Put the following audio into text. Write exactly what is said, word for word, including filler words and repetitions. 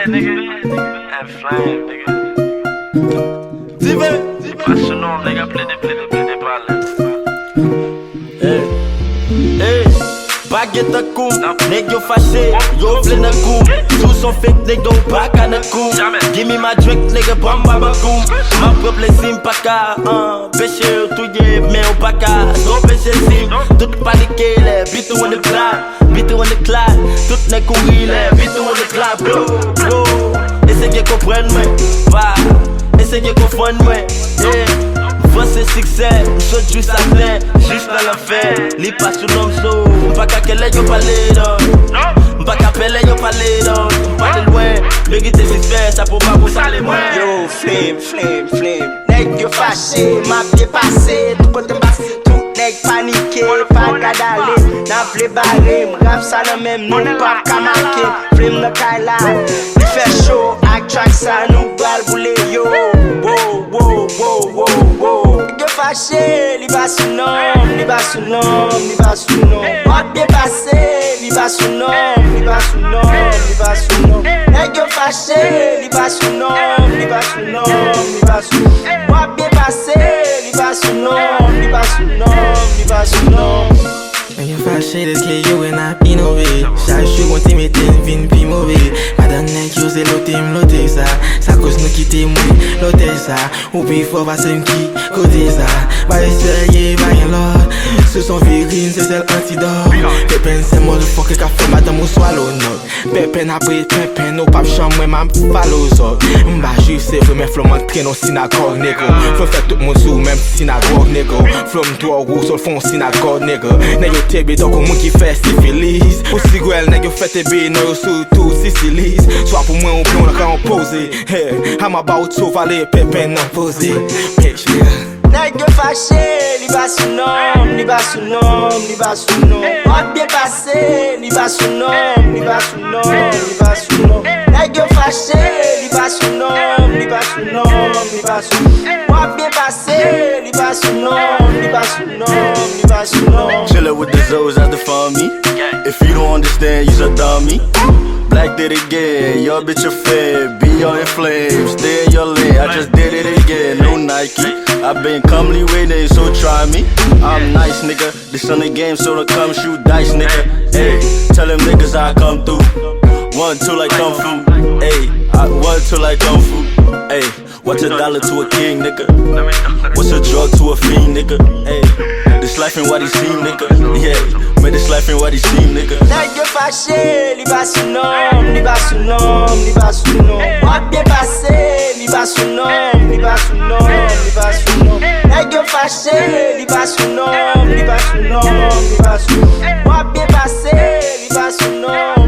Nigga, and flame, nigga. Diven. Pas sou non, nèg ap plede, plede, plede pale. Hey, hey. Pa gen tankou m, nèg yo fache, yo vle nan kou m. Si w se yon fake nèg, ou pa ka nan kou m. Give me my drink, nigga, ban m babakoum. M ap pran plezi, m pa ka anpeche yo touye, men ou pa ka anpeche si m. Tout panike lè beat ou on the block, beat ou on the clock. Tout nèg kouri lè beat ou on the clock, blow, blow. Eseye konprann mwen, pa eseye konfonn mwen. Yeah. Vanse siksè, m sot jis atè, jis nan lanfè. Li pa sou non m, so m pa ka kè lè yo pale, non. M pa ka pè lè yo pale, non. M pale lwen, merite respè, sa pou pa pou sale mwen. Yo, flame, flame, flame. Nèg yo fache, m ap depase. Tout kote m pase, tout nèg panike, pa gad ale. N ap vle bare m, rap sa nan men m, nou p ap ka make. Flame nan kay la, li fè cho, ak track sa nou pral boule yo. Wo, wo, wo, wo, wo. Nèg yo fache, li pa sou non m, li pa sou non m, li pa sou non m. W ap byen pase, li pa sou non m, li pa sou non m, li pa sou non m. Nèg yo fache, li pa sou non m, li pa sou non m, li pa sou. W ap byen pase, li pa sou non m, li pa sou non m, li pa sou non m. Nèg yo fache deske yo wè n ap inove. Chak jou konte mete n vin pi move. Madanm nèg yo se lote m lote sa. Sa koz nou kite mwen lote sa. Ou pi fò pase m ki kote sa. Ba yo serye, pa gen lòt. Sou son virin, se sèl antidòt. Pepen se motherfucker k ap fè madanm ou swallow nòt. Pepen apre pepen, ou p ap janm wè m ap follow zòt. M pa jwif, se vre, men flow m antre nan sinagòg, nèg. Flow fè tout moun sou menm sinagòg, nèg. Flow m twò gwo, so l fè yon sinagòg, nèg. Nèg yo tebe tankou moun ki fè sifilis. Ou si gwèl, nèg yo fè tebe, non yo sou tou sisilis. Swa pou mwen, ou byen, ou nan ka yon poze. Hey, I'm about to vale pepen nan poze. Bitch, yeah. Nèg yo fache, li pa sou non m, li pa sou non m, li pa sou non m. W ap byen pase, li pa sou non m, li pa sou non m, li pa sou non m. Nèg yo fache, li pa sou non m, li pa sou non m, li pa sou. W ap byen pase, li pa sou non m, li pa sou non m, li pa sou non m. Chillin' with the Zoes, that's the family. If you don't understand, you's a dummy. Black did it again, your bitch a fed, be all in flames, stay in your lane. I just did it again, no Nike. I been calmly waiting, so try me. I'm nice, nigga. This on the game, so don't come shoot dice, nigga. Hey, tell them niggas I come through. One, two like kung fu. Hey, I, one, two like kung fu. Hey. What's a dollar to a king, nigga? What's a drug to a fiend, nigga? Hey, this life ain't what it seem, nigga. Yeah, man, this life ain't what it seem, nigga. Nèg yo fache, li pa sou non m, li pa sou non m, li pa sou non m. W ap byen pase, li pa sou non m, li pa sou non m, li pa sou non m. Nèg yo fache, li pa sou non m, li pa sou non m, li pa sou. W ap byen pase, li pa sou non m.